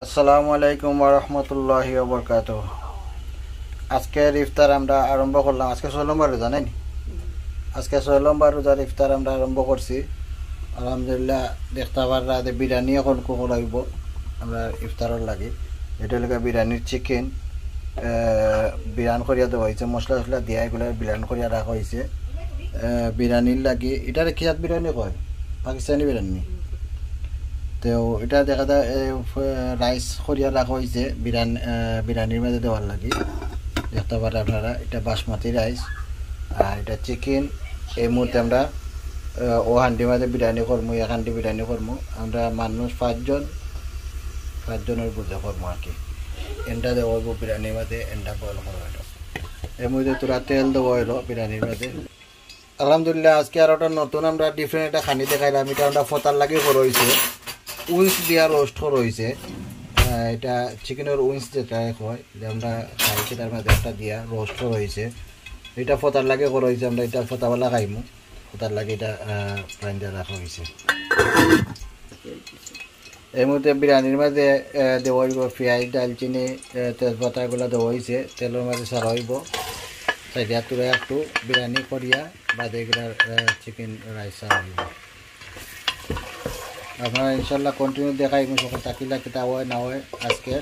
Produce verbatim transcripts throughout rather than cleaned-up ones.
আসসালামু আলাইকুম ওয়া রাহমাতুল্লাহি ওয়া বারাকাতুহু। আজকের ইফতার আমরা আরম্ভ করলাম। আজকে ছয় নম্বর রোজা, নায়নি? আজকে ছয় নম্বর রোজার ইফতার আমরা আরম্ভ করছি। আলহামদুলিল্লাহ, দেখতা পাররা যে বিরিয়ানি অখন কুক অইবো আমরা ইফতারর লাগি। ইটা অইলো বিরিয়ানির চিকেন, বিরান করিয়া দেওয়া অইছে, মশলা টশলা দিয়া এগুলা বিরান করিয়া রাখা অইছে। বিরিয়ানির লাগি, ইটারে কি জাত বিরিয়ানি কয়? পাকিস্তানি বিরিয়ানি। তো ইটা দেখা যায়, এ, ফ-, রাইস করিয়া রাখা অইছে বিরান-, এ, বিরিয়ানির মাঝে দেওয়ার লাগি। দেখতা পাররা আপনারা, ইটা বাসমতি রাইস, আর ইটা চিকেন। এই মুহূর্তে আমরা, এ, ও হান্ডির মাঝে বিরিয়ানি করমু, এক হান্ডি বিরিয়ানি করমু। আমরা মানুষ পাঁচজন, পাঁচজনর বুঝে করমু আর কি। এন্ডা দেওয়া অইবো বিরিয়ানির মাঝে, এন্ডা বয়েল করা অইলো। এর মধ্যে থুড়া তেল দেওয়া অইলো বিরিয়ানির মাঝে। আলহামদুলিল্লাহ, আজকে আর একটা নতুন আমরা ডিফারেন্ট একটা খানি দেখাইলাম। ইটা আমরা ফতার লাগি করা অইছে, উইংস দিয়া রোস্ট করা অইছে। আহ, ইটা চিকেনর উইংস যেটা কয়, যে আমরা খাই, সেটার মাঝে একটা দিয়া রোস্ট করা অইছে। ইটা ফতার লাগি করা অইছে, আমরা ইটা ফতাবালা খাইমু, ফতার লাগি ইটা, আহ, রাইন্দা রাখা অইছে। এই মুহূর্তে বিরিয়ানির মাঝে, আহ, দেওয়া অইবো পিয়াজ, দালচিনি, আহ, তেজপাতা এগুলা দেওয়া অইছে। তেলর মাঝে ছাড়া অইবো। সাইডে তুলে একটু বিরিয়ানি করিয়া বাদে এগুলার, আহ, চিকেন রাইস ছাড়া অইবো। আপনারা ইনশাল্লাহ কন্টিনিউ দেখাইমু, সকল তাকিলা কিতা অয় না অয়। আজকে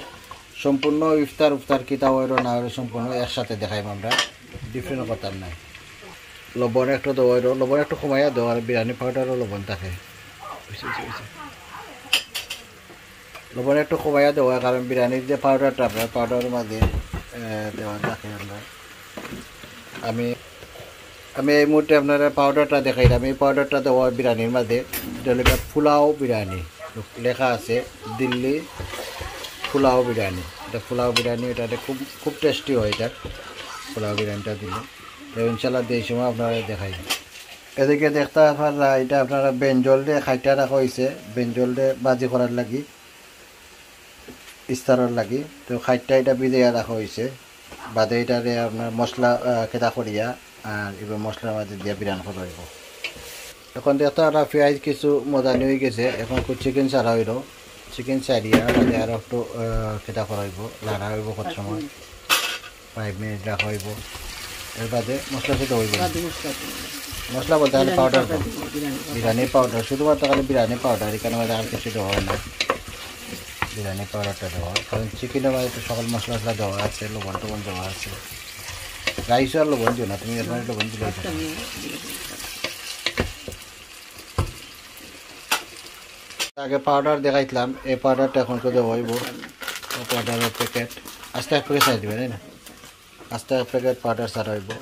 সম্পূর্ণ ইফতার উফতার কিতা অয় না অয় সম্পূর্ণ একসাথে দেখাইমু আমরা, ডিফারেন্ট কথা নাই। লবণ একটু দেওয়া অইলো, লবণ একটু কমাইয়া দেওয়া, আর বিরিয়ানি পাউডারও লবণ থাকে। বুঝছো, বুঝছো, বুঝছো। লবণ একটু কমাইয়া দেওয়া, কারণ বিরিয়ানির যে পাউডারটা আপনার পাউডারের মাঝে, আহ, দেওয়া থাকে আমরা। আমি, আমি এই মুহূর্তে আপনারা পাউডারটা দেখাইলাম। এই পাউডারটা দেওয়া বিরিয়ানির মাঝে, ইটা অইলো পোলাও বিরিয়ানি, লেখা আছে দিল্লি পোলাও বিরিয়ানি। ইটা পোলাও বিরিয়ানি, ইটা, ইটা খুব, খুব টেস্টি অয় ইটা, পোলাও বিরিয়ানিটা দিলে। তো ইনশাল্লাহ, এই সময় আপনারা দেখাই। এদিকে দেখতা পাররা, ইটা আপনারা ব্রিঞ্জলরে কাইটা রাখা অইছে, ব্রিঞ্জলরে ভাজি করার লাগি, ইফতারর লাগি। তো কাইটা ইটা ভিজাইয়া রাখা অইছে, বাদে ইটারে আপনার মশলা, আহ, কিতা করিয়া, আর এবার মশলার মাঝে দিয়া বিরান করা অইবো। অখন দেখতা পাররা পিয়াজ কিছু মদানি অই গেছে, অখন একটু চিকেন ছাড়া অইলো, চিকেন ছাড়িয়া বাদে আরো একটু, আহ, কিতা করা অইবো, লাড়া অইবো কত সময়। ফাইভ মিনিট রাখা অইবো। এর বাদে মশলা সেটা অইবো। বাদে মশলা দিব। মশলা বলতে খালি বিরিয়ানি পাউডার পাউডার দিব। দিব, বিরিয়ানি পাউডার। বিরিয়ানি পাউডার, শুধুমাত্র খালি বিরিয়ানি পাউডার, এখানে মধ্যে আর কিছু দেওয়া হয় না। বিরিয়ানি পাউডারটা দেওয়া হয়, কারণ চিকেনের মধ্যে তো সকল মশলা টশলা দেওয়া আছে, লবণ টবণ দেওয়া আছে। রাইস আর লবণ দিও না, তুমি এর মধ্যে লবণ দিলে অইতো। আগে পাউডার দেখাইছিলাম, এই পাউডারটা অখন তো দেওয়া অইবো। ও পাউডারের প্যাকেট, আস্তা এক প্যাকেট ছাড়ি দিবা, তাই না? আস্তা এক প্যাকেট পাউডার ছাড়া অইবো।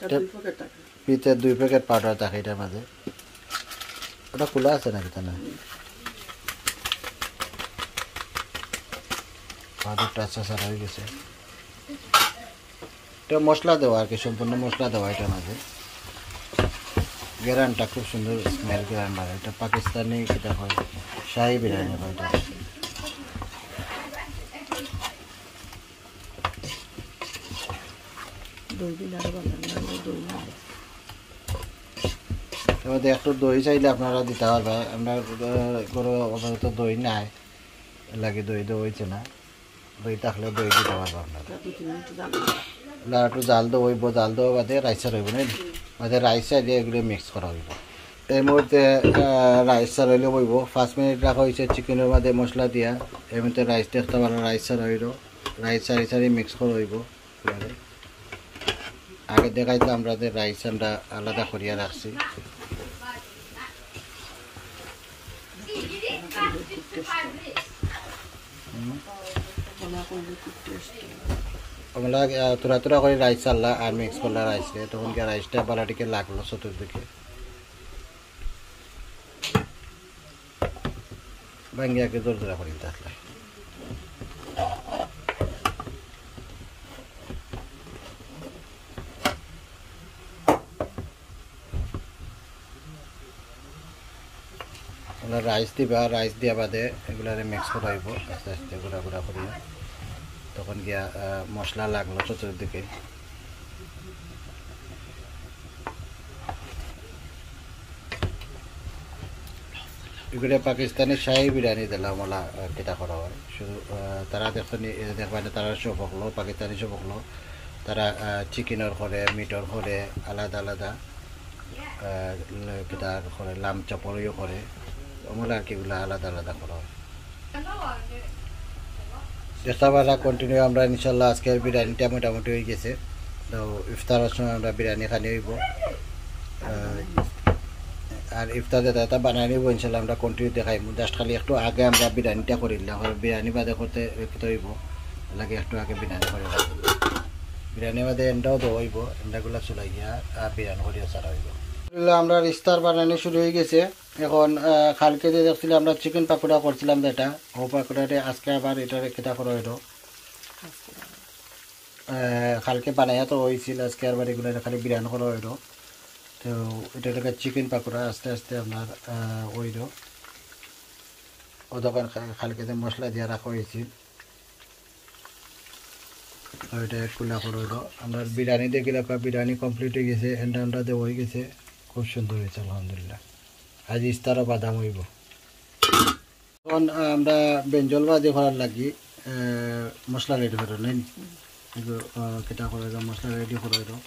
এটা দুই প্যাকেট থাকে। পিতে দুই প্যাকেট পাউডার থাকে এটার মাঝে। ওটা খোলা আছে নাকি তা না? পাউডারটা আচ্ছা ছাড়া অই গেছে। এটা মশলা দেওয়া আর কি, সম্পূর্ণ মশলা দেওয়া এটার মাঝে। গেরানটা খুব সুন্দর স্মেল, গেরান লাগে। এটা পাকিস্তানি, এটা হয় শাহী বিরিয়ানি হয় এটা। দই দিলে আরো ভালো লাগে, দই না। এবার একটু দই চাইলে আপনারা দিতা পারবা, আমরা, আহ, গরু আপাতত দই নাই, এর লাগি দই দেওয়া অইছে না। দই থাকলে দই দিতা পারবা আপনারা। দুই তিন মিনিট জাল। না, একটু জাল দেওয়া অইবো, জাল দেওয়া বাদে রাইস ছাড়া অইবো, নায়নি? বাদে রাইস ছাড়া অইলে এগুলো মিক্স করা অইবো। এই মুহূর্তে, আহ, রাইস ছাড়া অইলে অইবো, পাঁচ মিনিট রাখা অইছে চিকেনের মাঝে মশলা দিয়া। এই মুহূর্তে রাইস দেখতা পাররা, রাইস ছাড়া অইলো, রাইস ছাড়ি ছাড়ি মিক্স করা অইবো। আগে দেখাইতাম আমরা যে রাইস আমরা আলাদা করিয়া রাখছি। হুম। আমরা, আহ, থুড়া থুড়া করি রাইস ছাড়লা আর মিক্স করলা রাইসরে, তখন গিয়া রাইসটা বালাটিকে লাগলো চতুর্দিকে। ভাঙ্গিয়া কি জোর জোরা করি দিতে আসলে। আমরা রাইস দিবা, রাইস দিয়া বাদে এগুলারে মিক্স করাইবো আস্তে আস্তে, গুঁড়া গুঁড়া করিয়া। তখন গিয়া, আহ, মশলা লাগলো চতুর্দিকে। এগুলো পাকিস্তানি শাহী বিরিয়ানি দিলাম ওলা, আহ, কিতা করা হয়। শুধু, আহ, তারা দেখো নি, এ দেখবা না, তারা সব হকলো, পাকিস্তানি সব হকলো। তারা, আহ, চিকেনর করে, মিটর করে, আলাদা আলাদা, আহ, ল-, কিতা করে, লাম চপরও করে। ওগুলো আর কি, এগুলো আলাদা আলাদা করা হয়। দেখতে পারা কন্টিনিউ আমরা ইনশাল্লাহ আজকের বিরিয়ানিটা মোটামুটি হয়ে গেছে। তো ইফতারের সময় আমরা বিরিয়ানি খানি হইব। আহ, আর ইফতার যেটা এটা বানাই নিব ইনশাল্লাহ, আমরা কন্টিনিউ দেখাইব। জাস্ট খালি একটু আগে আমরা বিরিয়ানিটা করি নিলাম, কারণ বিরিয়ানি বাদে করতে রেখে হইব, লাগে একটু আগে বিরিয়ানি করে রাখবো। বিরিয়ানি বাদে এন্ডাও দেওয়া হইব, এন্ডাগুলো চুলাই গিয়া আর বিরিয়ানি করিয়া ছাড়া হইব। আলহামদুলিল্লাহ, আমরা ইফতার বানানি শুরু হয়ে গেছে। এখন, আহ, কালকে যে দেখছিলাম আমরা চিকেন পাকোড়া করছিলাম যেটা, ও পাকোড়াটা আজকে আবার এটা কিতা করা হইল। আহ, কালকে বানাইয়া তো হয়েছিল, আজকে আবার এগুলো খালি বিরান করা হইল। তো এটা থেকে চিকেন পাকোড়া আস্তে আস্তে আপনার, আহ, হইল। ও দোকান কা-, কালকে যে মশলা দিয়ে রাখা হয়েছিল, তো এটা এক কুলা করা হইল। আমরা বিরিয়ানি দেখি রাখা, বিরিয়ানি কমপ্লিট হয়ে গেছে, এন্ডা আমরা দেওয়া হয়ে গেছে, খুব সুন্দর হয়েছে আলহামদুলিল্লাহ। আজ ইফতারও বাদাম হইব। এখন, আহ, আমরা বেঞ্জল ভাজি করার লাগি, আহ, মশলা রেডি করে নেন। কিন্তু, আহ, কিতা করে দাও, মশলা রেডি করে দাও।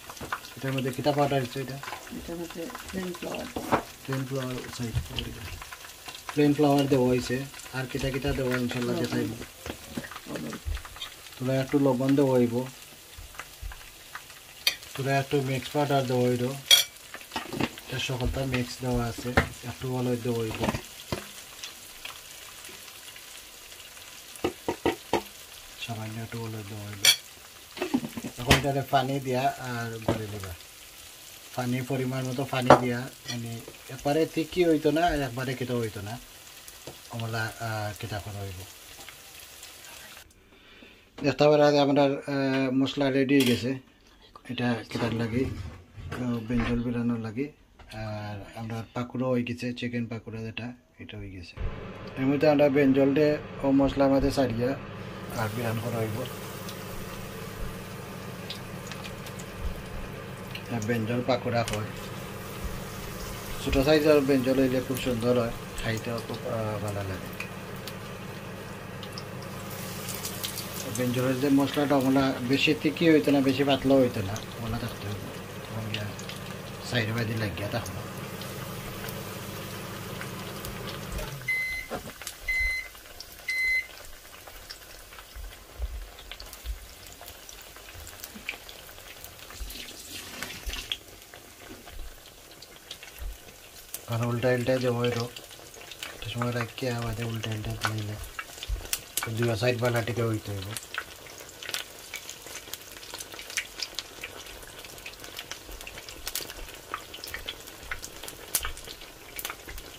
এটার মধ্যে কিতা পাউডার দিচ্ছ এটা? এটার মধ্যে plain flower. Plain flower, sorry, plain flower দেওয়া হয়েছে। আর কিতা কিতা দেওয়া ইনশাল্লাহ লবণ। দেখাইব। লবণ। তোরা একটু লবণ দেওয়া হইব। তোরা একটু মিক্স পাউডার দেওয়া হইল। এটা সকলটা মিক্স দেওয়া আছে, একটু হলুদ দেওয়া হইব, সামান্য একটু হলুদ দেওয়া হইব। এখন এটাতে পানি দিয়া আর গলে দিবা, পানি পরিমাণ মতো পানি দিয়া, মানে একবারে থিকি হইতো না আর একবারে কিতা হইতো না, আমরা, আহ, কিতা করা হইব। দেখতে পারা যে আমার, আহ, মশলা রেডি হয়ে গেছে। এটা কিতার লাগি, আহ, বেঞ্জল বিরানোর লাগি। আর আমরা পাকোড়া হয়ে গেছে, চিকেন পাকোড়া যেটা, এটা হয়ে গেছে। এর মধ্যে আমরা বেঞ্জল দে ও মশলার মধ্যে সারিয়া আর বিরান করা হইব। আর বেঞ্জল পাকোড়া হয়, ছোটো সাইজের বেঞ্জল হইলে খুব সুন্দর হয়, খাইতেও খুব, আহ, ভালো লাগে। বেঞ্জলের যে মশলাটা, ওগুলা বেশি থিকি হইতো না, বেশি পাতলা হইতো না, ওগুলা থাকতে হবে। এবং ইয়া সাইডে বাইরে লাগিয়া থাকবো। আর উল্টা উল্টা দেবো এরো, একটা সময় রাখিয়া আবার উল্টা উল্টা দিলে তো দুই সাইড বালা টিকে হইতে হইব।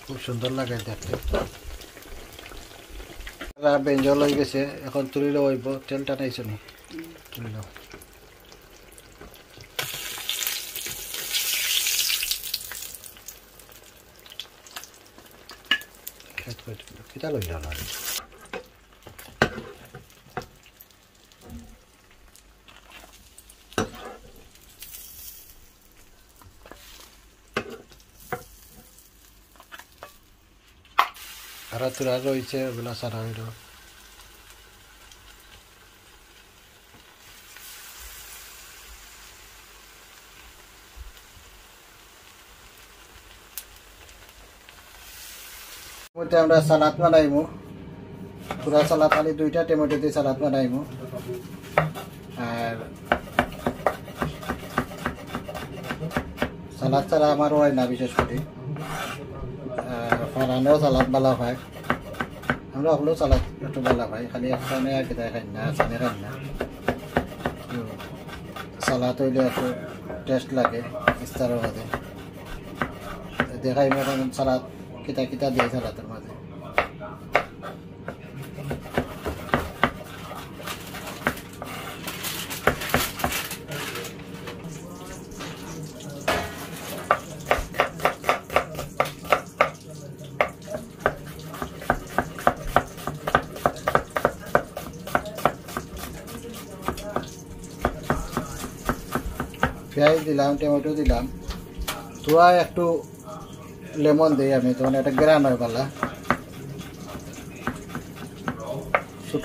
খুব সুন্দর লাগে দেখতে। আর বেঞ্জল হয়ে গেছে, এখন তুলিলে হইব, তেল টানাইছো নি? তুলিল। খেত কই তুলিল? কিতা লইল না? আর তোরা রয়েছে ওগুলা সারা হইল। মধ্যে আমরা সালাদ বানাইমু, পুরা সালাদ, খালি দুইটা টমেটো দিয়ে সালাদ বানাইমু। আর সালাদ ছাড়া আমার হয় না বিশেষ করে। আর ফারানেও সালাদ ভালা পায়, আমরা হকলেও সালাদ একটু ভালা পাই, খালি একজনে আর কিতা খাই না, আসানে খাই না। তো সালাদ হইলে একটু টেস্ট লাগে ইফতারের মাঝে। দেখাই মতন সালাদ কিতা কিতা দিয়ে সালাদের মাঝে। পেঁয়াজ দিলাম, টমেটো দিলাম, থুড়া একটু লেমন দেই আমি, তখন একটা গ্রান হয় ভালা।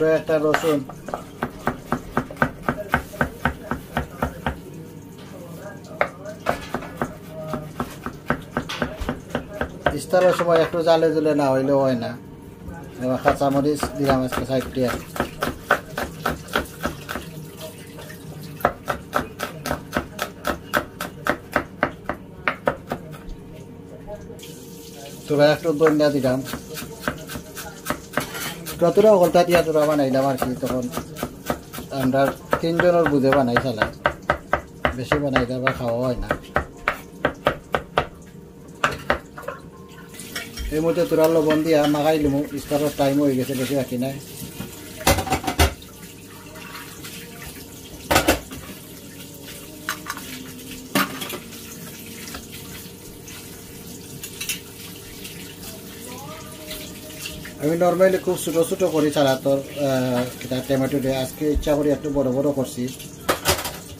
একটা রসুন। ইফতারর সময় একটু জালে জুলে না অইলেও অয় না। এবার কাঁচামরিচ দিলাম আজকে সাইড দিয়া। থুড়া একটু ধনিয়া দিলাম। যতটা হকলতা দিয়া থুড়া বানাইলাম আর কি, তখন আমরা তিনজনর বুঝে বানাই সালাদ, বেশি বানাইলে আবার খাওয়া অয় না। এই মুহূর্তে থুড়া লবণ দিয়া মাখাই লিমু, ইফতারর টাইম অই গেছে, বেশি বাকি নাই। আমি normally খুব ছোট ছোট করি সালাদর, আহ, এটা টমেটো দিয়ে। আজকে ইচ্ছা করি একটু বড় বড় করছি,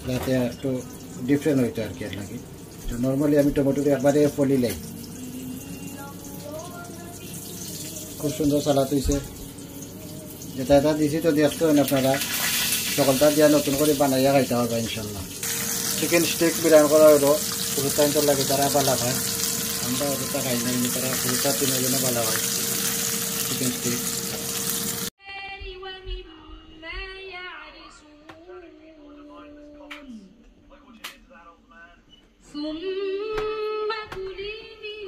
যাতে একটু ডিফারেন্ট অইতো আর কি, এর লাগি। তো normally আমি টমেটো দিয়ে একবারে ফলি লাই। খুব সুন্দর সালাদ অইছে। যেটা এটা দিছি তো দেখছইন আপনারা, হকলতা দিয়া নতুন করি বানাইয়া খাইতা পারবা ইনশাল্লাহ। চিকেন স্টিক বিরান করা অইলো, হুরুতাইন্তর লাগি তারা বালা পায়। আমরা অতটা খাই না, কিন্তু তারা হুরুতা তিনজনে বালা পায় চিকেন স্টিক। ومما يعرشون. ثم كلي من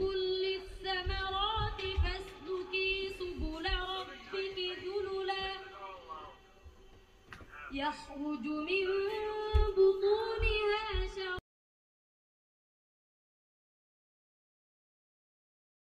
كل الثمرات فاسلكي سبل ربك ذللا يخرج من